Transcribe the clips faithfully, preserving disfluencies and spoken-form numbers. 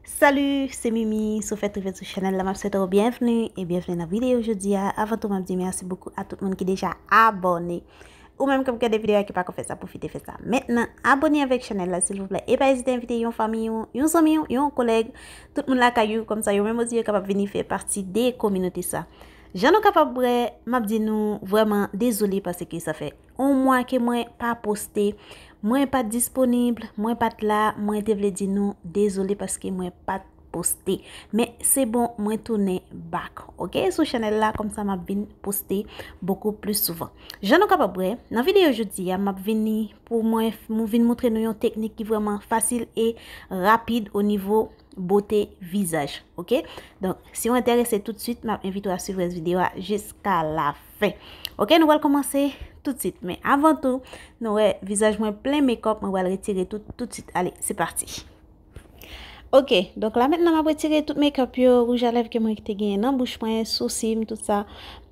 Salut, se Mimi. Si w fèk rive sou chanèl la, m ap swete w byenvni e byenvni nan videyo jodi a. Avan tou, m ap di mèsi bokou a tout moun ki deja abòne. Ou menm k ap gade videyo a ki pako fè sa, pwofite fè sa mentnan. Abòne avèk chanèl la, silvouplè. E pa ezite envite yon fanmi w, yon zanmi w, yon kolèg, tout moun lakay ou, kòmsa yo menm osi yo kapab vini fè pati de kominote sa. Jan nou kapab wè, m ap di nou vrèman dezole paske sa fè yon mwa ke mwen pa poste, mwen pa t disponib, mwen pa t la, mwen te vle di nou dezole paske mwen pa t poste. Men se bon, mwen tounen back, oke? Sou chanèl la, kòmsa m ap vin poste bokou plis souvan. Jan nou kapab wè, nan videyo jodi a, m ap vini pou mwen f-, mou-, vin moutre nou yon teknik ki vrèman fasil e rapid o nivo bote vizaj, oke? Donk, si w enterese tout swit, m ap envite w a swiv rès videyo a jiska la fen. Oke, nou pral kòmanse tout swit. Men avan tou, nou wè vizaj mwen plen makeup, mwen pral retire tout, tout swit. Ale, se pati. Oke, donk la mentnan m ap retire tout makeup yo, wouj a lèv ke mwen te genyen nan bouch mwen, sousi m, tout sa.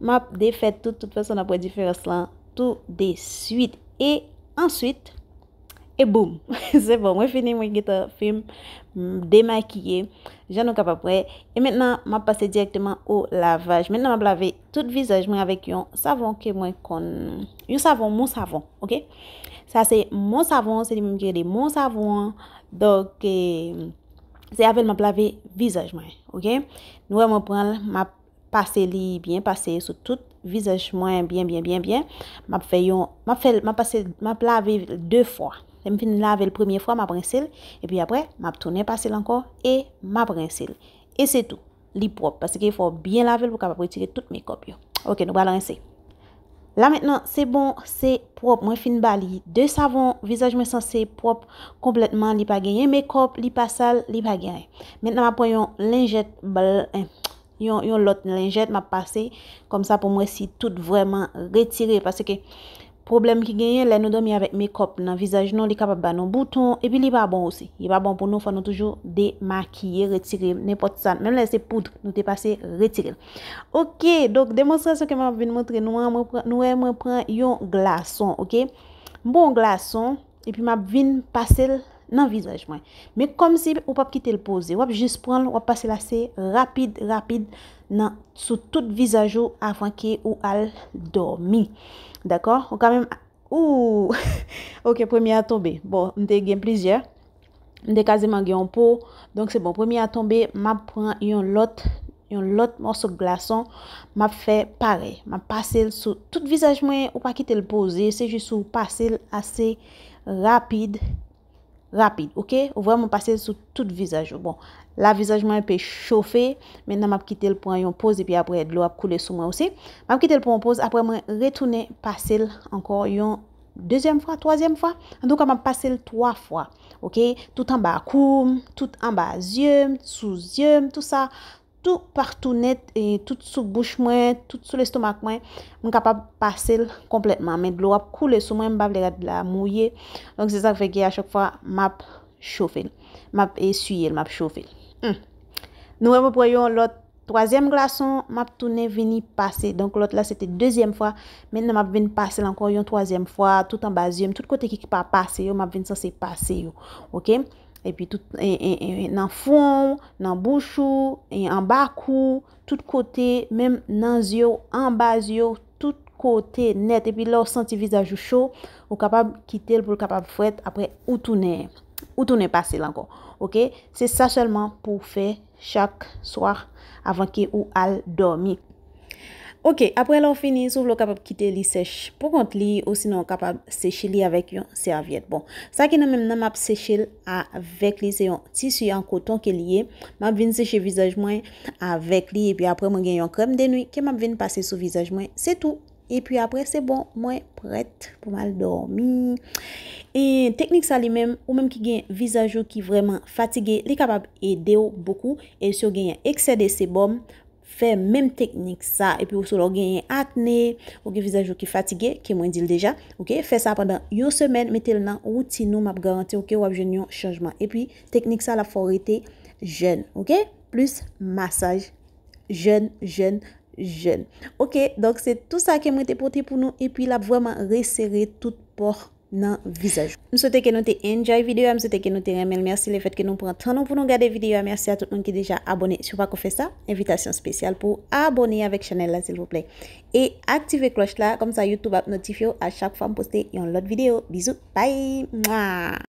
M ap defèt tout, tout fason n ap wè diferans lan tou de swit. E answit, e boum! Se bon, mwen fini, mwen gentan fin m demakiye, jan nou kapab wè. E mentnan, m ap pase dirèkteman o lavaj. Mentnan, m ap lave tout vizaj mwen avèk yon savon ke mwen konn, yon savon, Mon Savon, oke? Sa se Mon Savon, se li menm ki rele Mon Savon an. Donk, eh, se avè l m ap lave vizaj mwen, oke? Nou wè mwen pran l, m ap pase li byen, pase sou tout vizaj mwen byen, byen, byen, byen. M ap fè yon, m ap fè, m ap pase, m ap lave l de fwa. Lè m fin lave l premye fwa, m ap rense l, epi apre, m ap tounen pase l ankò e m ap rense l. E se tou. Li pwòp, paske fò w byen lave l pou w kapab retire tout makeup yo. Oke, nou pral rense. La mentnan, se bon, se pwòp. Mwen fin ba li de savon, vizaj mwen sanse pwòp konplètman, li pa genyen makeup, li pa sal, li pa genyen. Mentnan, m ap pran yon lenjèt blan, yon, yon lòt lenjèt, m ap pase kòmsa pou m wè si tout vrèman retire, paske pwoblèm ki genyen lè nou dòmi avèk makeup nan vizaj nou, li kapab ba nou bouton, epi li pa bon osi. Li pa bon pou nou, fò nou toujou demakiye, retire nenpòt sa. Menm lè se poud, nou te pase retire l. Oke, donk demonstrasyon ke m ap vin montre nou an, mwen pran, nou wè mwen pran yon glason, oke? M pran yon glason, epi m ap vin pase l nan vizaj mwen. Men kòmsi ou p ap kite l poze, w ap jis pran l, w ap pase l ase rapid, rapid nan, sou tout vizaj ou avan ke ou al dòmi. Dakò? Ou ka menm, ou, oke, premye a tonbe. Bon, m te gen plizyè. M te kaziman gen yon po. Donk, se bon, premye a tonbe, m ap pran yon lòt, yon lòt mòso glason, m ap fè parèy. M ap pase l sou tout vizaj mwen, ou pa kite l poze, se jis ou pase l ase rapid, rapid, oke? Ou vrèman pase l sou tout vizaj ou. Bon, la vizaj mwen enpe chofe, mentnan m ap kite l pran yon poz, epi apre dlo ap koule sou mwen osi. M ap kite l pran yon poz, apre mwen retounen pase l ankò yon dezyèm fwa, twazyèm fwa. Antouka, m ap pase l twa fwa, oke? Tout anba kou m, tout anba zye m, sou zye m, tout sa, tou patou nèt, e tout sou bouch mwen, tout sou lestomak mwen, m kapab pase l konplètman. Men dlo ap koule sou mwen, m pa vle rad la mouye. Donk, se sa k fè ke a chak fwa, m ap chofe l. M ap eswiye l, m ap chofe l. Hmm. Nou wè mwen pran yon lòt twazyèm glason, m ap tounen vini pase. Donk, lòt la, se te dezyèm fwa. Mentnan, m ap vin pase l ankò yon twazyèm fwa, tout anba zye m, tout kote ki pa pase yo, m ap vin sanse pase yo. Oke? Epi tout, e, e, e, nan fwon w, nan bouch ou, e, anba kou w, tout kote, menm nan zye w, anba zye w, tout kote nèt. Epi lè w santi vizaj ou cho, ou kapab kite l pou l kapab frèt, apre ou tounen, ou tounen pase l ankò. Oke? Se sa sèlman pou w fè chak swa avan ke ou al dòmi. Oke, apre lè w fini, si w vle w kapab kite li sèch pou kont li, osinon w kapab seche li avèk yon sèvyèt. Bon, sa ki nan men m nan, m ap seche l avèk li, se yon tisi an koton ke li ye. M ap vin seche vizaj mwen avèk li, epi apre mwen gen yon krèm de nwi ke m ap vin pase sou vizaj mwen, se tou. Epi apre, se bon, mwen prèt pou m al dòmi. E teknik sa li menm, ou menm ki gen vizaj ou ki vrèman fatige, li kapab ede w bokou. E si w genyen eksè de sebòm, fè menm teknik sa. Epi ou, si w genyen akne, ou gen vizaj ou ki fatige, ke mwen di l deja, oke, fè sa pandan yon semèn, mete l nan woutin ou, m ap garanti w ke w ap jwenn yon chanjman. Epi teknik sa l ap fè w rete jèn, oke? Plis masaj, jèn, jèn, jèn. Oke, donk se tou sa ke mwen te pote pou nou, epi l ap vrèman resere tout pò nan vizaj ou. M swete ke nou te enjoy videyo a, m swete ke nou te renmen l. Mèsi lefèt ke nou pran tan nou pou nou gade videyo a. Mèsi a tout moun ki deja abòne. Si w pako fè sa, envitasyon espesyal pou w abòne avèk chanèl la, silvouplè. E aktive klòch la, kòmsa YouTube ap notifye w a chak fwa m poste yon lòt videyo. Bizou, bye! Mwa!